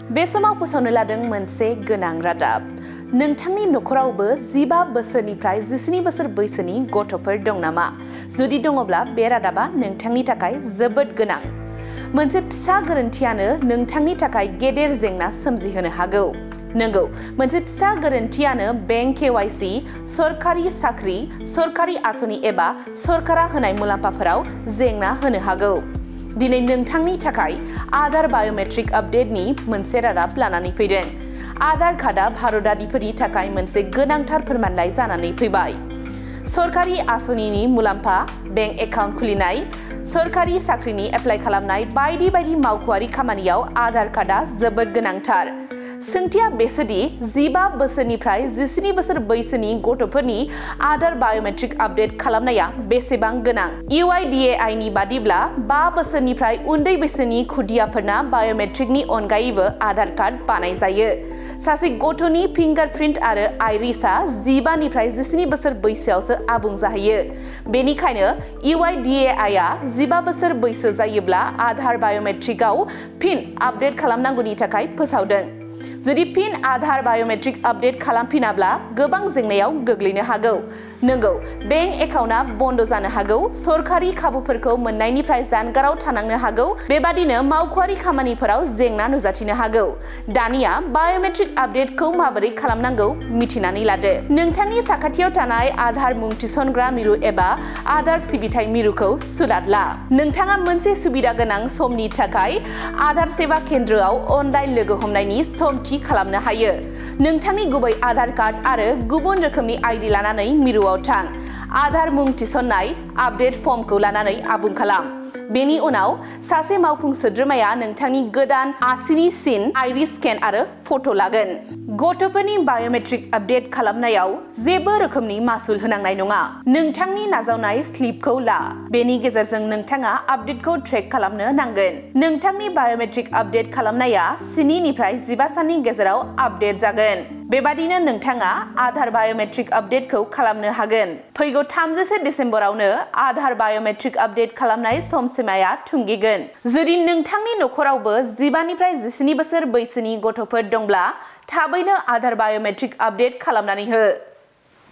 बे समाव फोसावनो लादों मोनसे गोनां रादाब। नोंथांनि नखरावबो 15 बोसोरनिफ्राय 17 बोसोर बैसोनि गथ'फोर दं नामा? जुदि दङब्ला बे रादाबा नोंथांनि थाखाय जोबोद गोनां। मोनसे फिसा गोरोन्थियानो नोंथांनि थाखाय गेदेर जेंना सोमजिहोनो हागौ। नंगौ, मोनसे फिसा गोरोन्थियानो बेंक केवाईसी, सरकारि साख्रि, सरकारि आसनि एबा सरकारा होनाय मुलाम्फाफोराव जेंना होनो हागौ। दिनै नोंथांनि थाखाय आधार बायोमेट्रिक आपडेटनि मोनसे रादाब लानानै फैदों। आधार कार्डआ भारतारिफोरनि थाखाय मोनसे गोनांथार फोरमानलाइ जानानै फैबाय। सरकारि आसनिनि मुलाम्फा, बेंक एकाउन्ट खुलिनाय, सरकारि साख्रिनि एप्लाइ खालामनाय बायदि बायदि मावख'आरि खामानियाव आधार कार्डआ जोबोद गोनांथार। सोंथिया बेसोदि 15 बोसोरनिफ्राय 17 बोसोर बैसोनि गथ'फोरनि आधार बायोमेट्रिक आपडेट खालामनाया बेसेबां गोनां। UIDAI नि बादिब्ला 5 बोसोरनिफ्राय उन्दै बैसोनि खुदियाफोरना बायोमेट्रिकनि अनगायैबो आधार कार्ड बानायजायो। सासे गथ'नि फिंगारप्रिन्ट आरो आइरिसआ 15 निफ्राय 17 बोसोर बैसोआवसो आबुं जाहैयो। बेनिखायनो UIDAI आ 15 बोसोर बैसो जायोब्ला आधार बायोमेट्रिकआव फिन आपडेट खालामनांगौनि थाखाय फोसावदों। जुदि फिन आधार बायोमेट्रिक आपडेट खालामफिनाब्ला गोबां जेंनायाव गोग्लैनो हागौ। नंगौ, बेंक एकाउन्टआ बन्द जानो हागौ, सरकारि खाबुफोरखौ मोननायनिफ्राय जानगाराव थानांनो हागौ, बेबादिनो मावख'आरि खामानिफोराव जेंना नुजाथिनो हागौ। दानिया बायोमेट्रिक आपडेटखौ माबोरै खालामनांगौ मिथिनानै लादो। नोंथांनि साखाथियाव थानाय आधार मुं थिसनग्रा मिरु एबा आधार सिबिथाइ मिरुखौ सुलाद ला। नोंथाङा मोनसे सुबिदा गोनां समनि थाखाय आधार सेवा केन्द्रआव अनलाइन लोगो हमनायनि सम थि खालामनो हायो। नोंथांनि गुबै आधार कार्ड आरो गुबुन रोखोमनि आइडि लानानै मिरुआव थां। आधार मुं थिसननाय आपडेट फर्मखौ लानानै आबुं खालाम। बेनि उनाव सासे मावफुं सोद्रोमाया नोंथांनि गोदान आसिनि सिन, आइरिस स्केन आरो फट' लागोन। गथ'फोरनि बायोमेट्रिक आपडेट खालामनायाव जेबो रोखोमनि मासुल होनांनाय नङा। नोंथांनि नाजावनाय स्लिपखौ ला। बेनि गेजेरजों नोंथाङा आपडेटखौ ट्रेक खालामनो नांगोन। नोंथांनि बायोमेट्रिक आपडेट खालामनाया 7 निफ्राय 15 साननि गेजेराव आपडेट जागोन। बेबादिनो नोंथाङा आधार बायोमेट्रिक आपडेटखौ खालामनो हागोन। फैगौ 30 डिसेम्बरावनो आधार बायोमेट्रिक आपडेट खालामनाय समसिमाया थुंगेगोन। जुदि नोंथांनि नखरावबो 15 निफ्राय 17 बोसोर बैसोनि गथ'फोर दंब्ला थाबैनो आधार बायोमेट्रिक आपडेट खालामनानै हो।